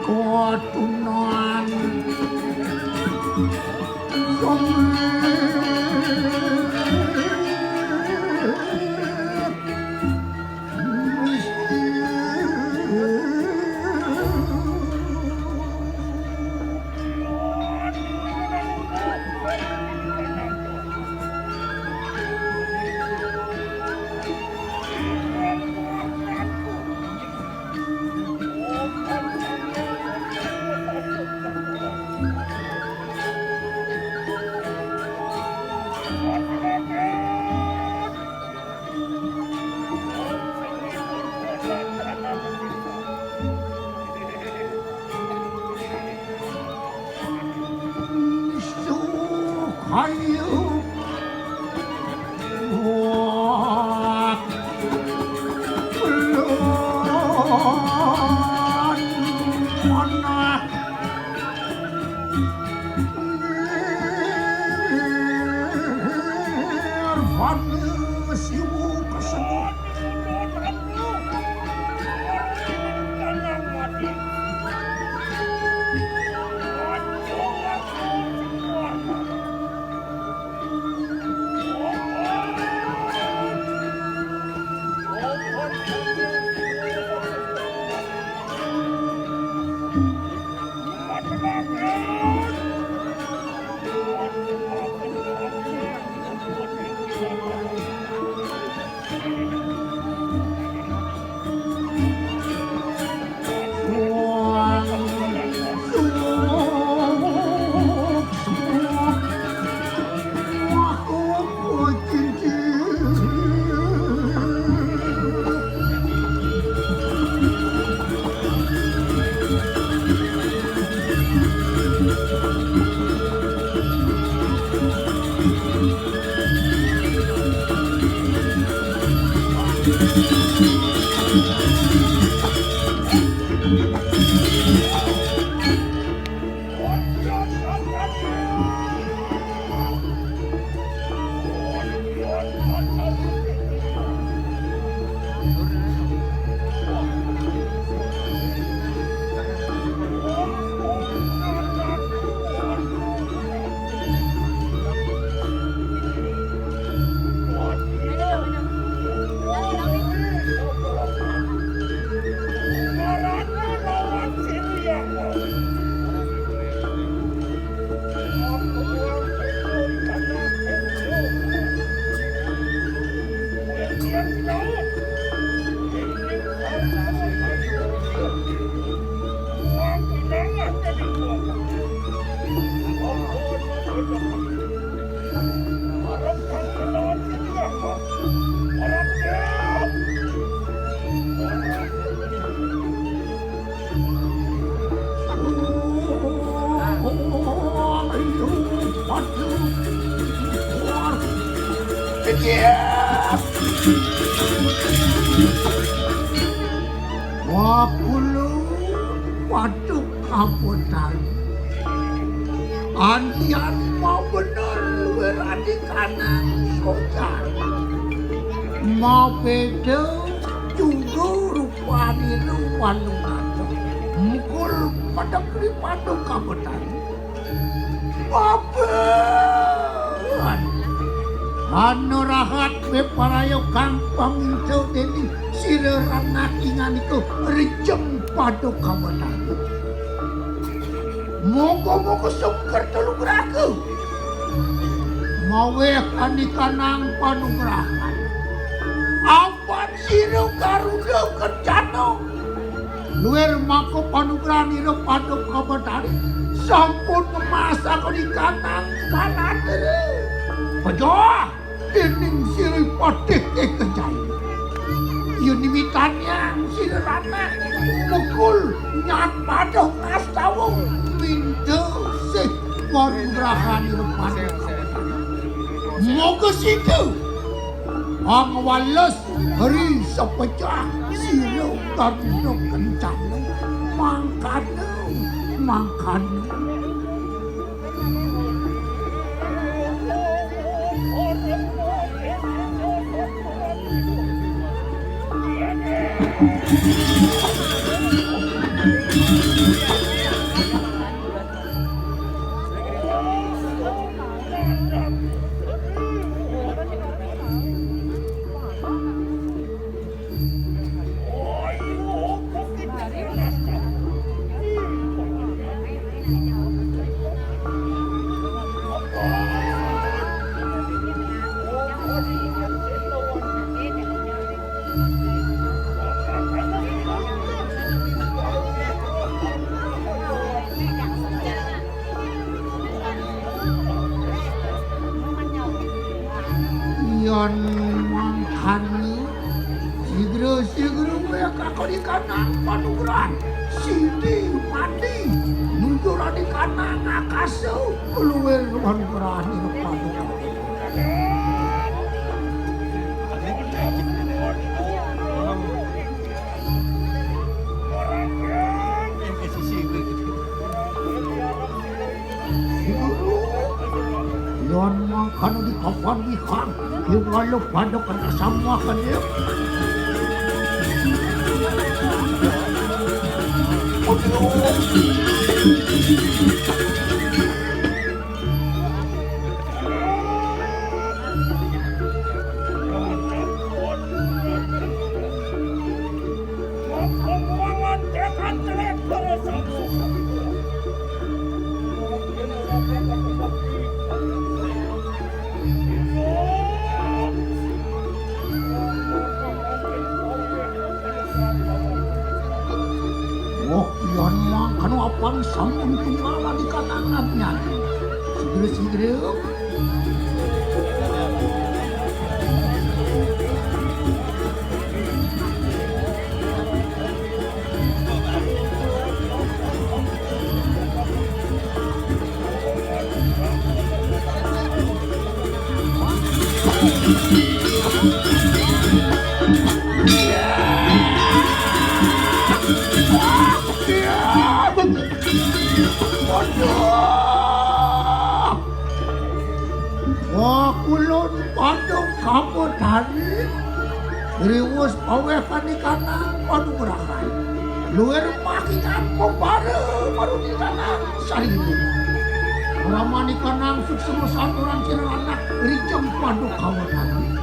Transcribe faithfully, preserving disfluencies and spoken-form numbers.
Kodunan. Ayo. Wah. Lan manah. Nirvana siwa kasebut. Wah, kulo waduh. Kapotan. Antian mau bener luwih radi kanang sojar. Mau beda juga rupane lu wanunata. Mukul pedek di padu kapotan. Baban. Ana rahat beparaya kang paminta dening sira ranah inganika rejem padu kapotan. Moga-moga sengker telung raga. Maweh anikanang panugrahan. Apan sira Garuda Kencana. Luwir maka panugrahanira Paduka Betari sampun ngemasang anikanang palandere. Pejoh! Dening Sri Patih Eka Jaya. Yen nimitaniang sira ranah mukul nyat padha ngastawa minda sih panugrahan lepan. Moga sida pangwales ri sepecah sira Garuda Kencana mangkana, mangkana. Luwir wan berani paduka. Yon mangkana di kapan wihan, di waluh paduka sama kene. Wah, yan mangkana apan sampun tunggal di katangan nyan. Sigre-sigre. Waduh. Wah, kulun padung kamu tadi. Riwus paweh kanikanang panugrahan. Luwir makingan pembara panugrahan saribu. Ora manikanang suksma saturan cineranak rijeng padung kamu tadi.